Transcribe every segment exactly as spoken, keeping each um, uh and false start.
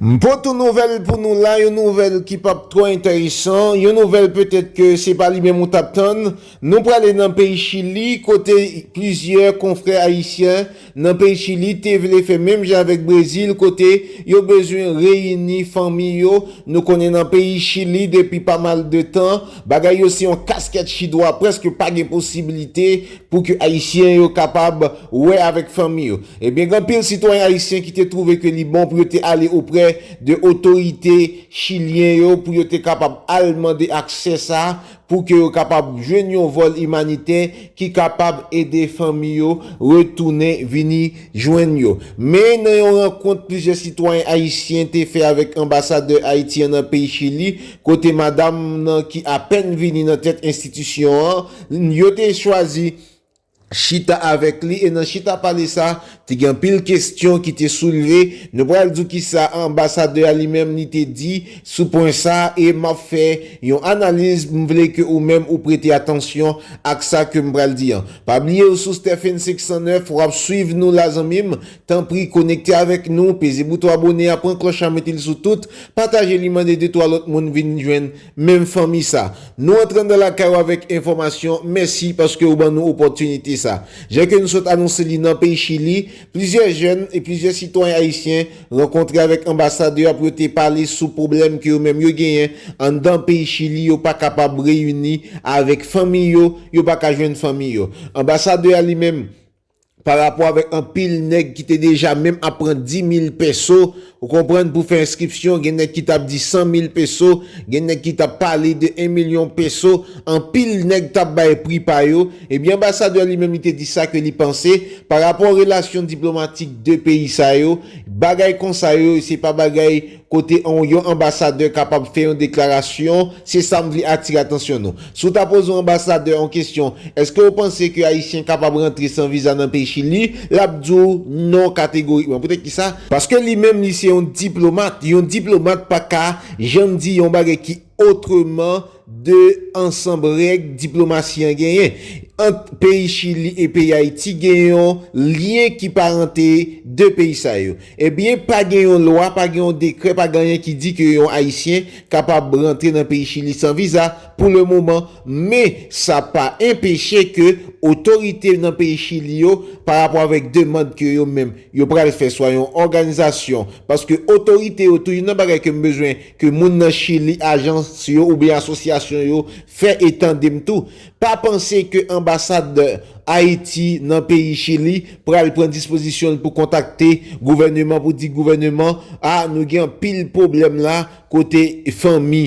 M pote yon nouvèl pou nou la, yon nouvèl ki p ap twò enteresan, yon nouvèl petèt ke se pa li menm ou t ap tann. Nou prale nan peyi Chili, kote plizyè konfrè ayisyen nan peyi Chili te vle fè menm jan avèk Brezil, kote yo bezwen reyini fanmi yo. Nou konnen nan peyi Chili, depi pa mal de tan, bagay yo se yon kaskèt chidwa, prèske pa gen posiblite pou ke ayisyen yo kapab wè avèk fanmi yo. Ebyen, gen anpil sitwayen ayisyen ki te twouve ke li bon pou yo te ale oprè de otorite chilyen yo, pou yo te kapab al mande aksè sa, pou ke yo kapab jwenn yon vòl imanitè ki kapab ede fanmi yo retounen vini jwenn yo. Men nan yon rankont plizyè sitwayen ayisyen te fè avèk anbasadè Ayiti an nan peyi Chili, kote madanm nan ki apèn vini nan tèt enstitisyon an, yo te chwazi chita avèk li, e nan chita pale sa, te gen anpil kesyon ki te soulve. Nou pral di w kisa anbasadè a li menm li te di sou pwen sa, e m ap fè yon analiz, m vle ke ou menm ou prete atansyon ak sa ke m pral di an. Pa bliye w sou Stephen senk san nèf, w ap swiv nou la zanmi m, tanpri konekte avèk nou, peze bouton abòne a, pran klòch la, mete l sou tout, pataje li, mande de twa lòt moun vin jwenn menm fanmi sa. Nou antre anndan lakay ou avèk enfòmasyon. Mèsi paske ou ban nou opòtinite sa. Jan ke nou sot anonse li nan peyi Chili, plizyè jèn e plizyè sitwayen ayisyen rankontre avèk anbasadè a pou yo te pale sou pwoblèm ke yo menm yo genyen anndan peyi Chili, yo pa kapab reyini avèk fanmi yo, yo pa ka jwenn fanmi yo. Anbasadè a li menm, pa rapò avèk anpil nèg ki te deja menm ap pran dis mil peso, ou konprann, pou fè enskripsyon, gen nèg ki t ap di san mil peso, gen nèg ki t ap pale de yon milyon peso, anpil nèg t ap bay pri pa yo. Ebyen, anbasadè a li menm, li te di sa ke li panse pa rapò relasyon diplomatik de peyi sa yo, bagay konsa yo, se pa bagay kote on, yon anbasadè kapab fè yon deklarasyon, se sa m vle atire atansyon nou. Si w ta poze yon anbasadè yon kesyon, èske w panse ke Ayisyen kapab rantre san viza nan peyi Chili? L ap di w non kategorikman. Poutèt kisa? Paske li menm, li se yon diplomat. Yon diplomat pa ka janm di yon bagay ki otreman de ansanm règ diplomasi an genyen. Ant peyi Chili e peyi Ayiti, gen yon lyen ki parante de peyi sa yo. Ebyen, pa gen yon lwa, pa gen yon dekrè, pa gen anyen ki di ke yon Ayisyen kapab rantre nan peyi Chili san viza pou le moman, men sa pa enpeche ke otorite nan peyi Chili yo, pa rapò avèk demann ke yo menm yo pral fè, swa yon òganizasyon, paske otorite yo, tou youn nan bagay ke m bezwen ke moun nan Chili, ajans yo oubyen asosyasyon yo fè e tande m tou. Pa panse ke anbasadè Ayiti nan peyi Chili pral pran dispozisyon l pou kontakte gouvèneman pou di gouvèneman, a, nou gen anpil pwoblèm la kote fanmi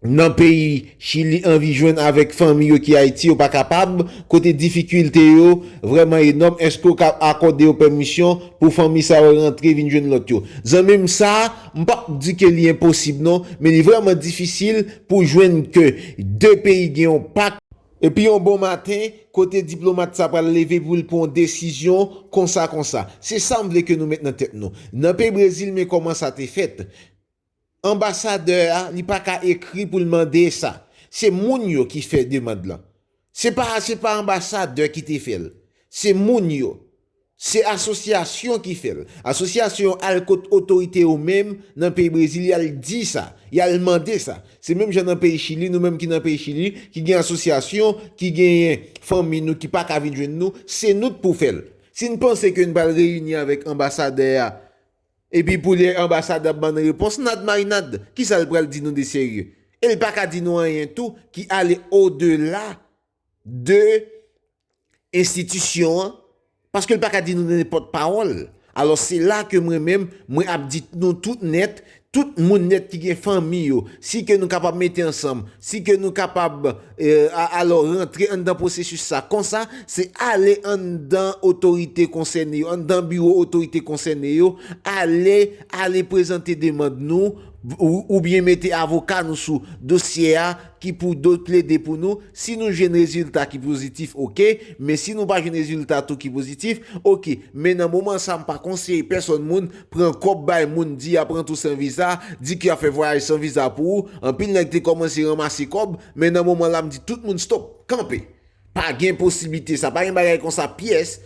nan peyi Chili anvi jwenn avèk fanmi yo ki Ayiti, yo pa kapab, kote difikilte yo vrèman enòm, èske w ka akòde yo pèmisyon pou fanmi sa yo rantre vin jwenn lòt yo? Zanmi m, sa, m p ap di ke li enposib non, men li vrèman difisil pou jwenn ke de peyi gen yon pak, epi yon bon maten, kote diplomat sa pral leve pou l pran yon desizyon konsa konsa. Se sa m vle ke nou met nan tèt nou. Nan peyi Brezil, men kòman sa te fèt. Anbasadè a, li pa ka ekri pou l mande sa. Se moun yo ki fè demann lan. Se pa, se pa anbasadè ki te fè l. Se moun yo. Se asosyasyon ki fè l. Asosyasyon yo al kot otorite yo menm nan peyi Brezil, y al di sa, y al mande sa. Se menm jan nan peyi Chili, nou menm ki nan peyi Chili, ki gen asosyasyon, ki genyen fanmi nou ki pa ka vin jwenn nou, se nou k pou fè l. Si n panse ke n pral reyini avèk anbasadè a, epi pou lè anbasadè ap ban n repons, n ad marinad, kisa l pral di nou de serye? E l pa ka di nou anyen tou ki ale odela de enstitisyon an, paske l pa ka di nou nenpòt pawòl. Alò, se la ke mwen menm, mwen ap di nou tout nèt, tout moun nèt ki gen fanmi yo, si ke nou kapab mete ansanm, si ke nou kapab, eh, a-, alò, rantre anndan pwosesis sa konsa, se ale anndan otorite konsène yo, anndan biwo otorite konsène yo, ale, ale prezante demann nou, ou, oubyen mete avoka nou sou dosye a ki pou do-, plede pou nou. Si nou jwenn rezilta ki pozitif, oke, men si nou pa jwenn rezilta tou ki pozitif, oke, men nan moman sa, m pa konseye pèsòn moun pran kòb bay moun, di y ap rantre w san viza, di ke y ap fè vwayaj san viza pou ou. Anpil nèg te kòmanse ranmase kòb, men nan moman la, m di tout moun stòp, kanpe. Pa gen posiblite sa, pa gen bagay konsa pyès.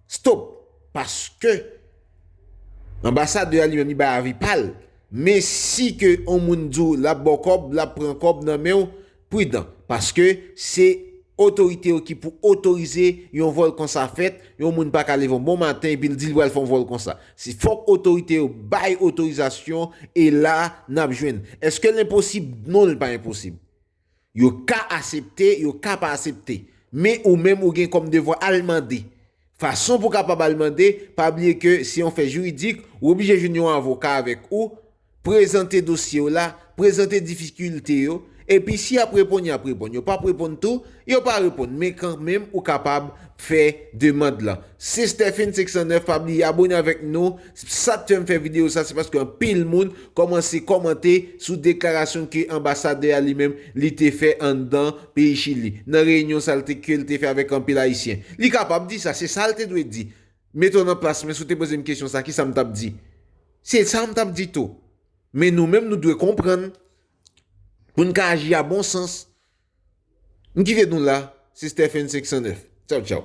Stop. Paske Anbasadè a li menm li bay avi pa l. Men si ke yon moun di w l ap ba w kòb, l ap pran kòb nan men w, pridan. Paske se otorite yo ki pou otorize yon vòl konsa fèt, yon moun pa ka leve yon bon maten epi l di l pral fè yon vòl konsa. Se fòk otorite yo bay otorizasyon e la n ap jwenn. Èske l enposib? Non, l pa enposib. Yo ka aksepte, yo ka pa aksepte. Men ou menm ou gen kòm devwa al mande. Fason pou kapab al mande, pa bliye ke se yon fè jiridik, ou oblije jwenn yon avoka avèk ou, prezante dosye w la, prezante difikilte yo, epi si y ap reponn, y ap reponn. Yo p ap reponn tou, yo pa reponn, men kanmenm ou kapab fè demann lan. Se Stephen senk san nèf, pa bliye abone avèk nou. Sa k fè m fè videyo sa, se paske anpil moun kòmanse kòmante sou deklarasyon ke anbasadè a li menm li te fè anndan peyi Chili, nan reyinyon sa l te, ke l te fè avèk anpil Ayisyen. Li kapab di sa, se sa l te dwe di. Mete w nan plas mwen, si w te poze m kesyon sa, kisa m t ap di? Se sa m t ap di tou. Men nou menm, nou dwe konprann pou n ka aji a bon sans. M kite nou la, se Stephen senk san nèf. Tchaw, tchaw.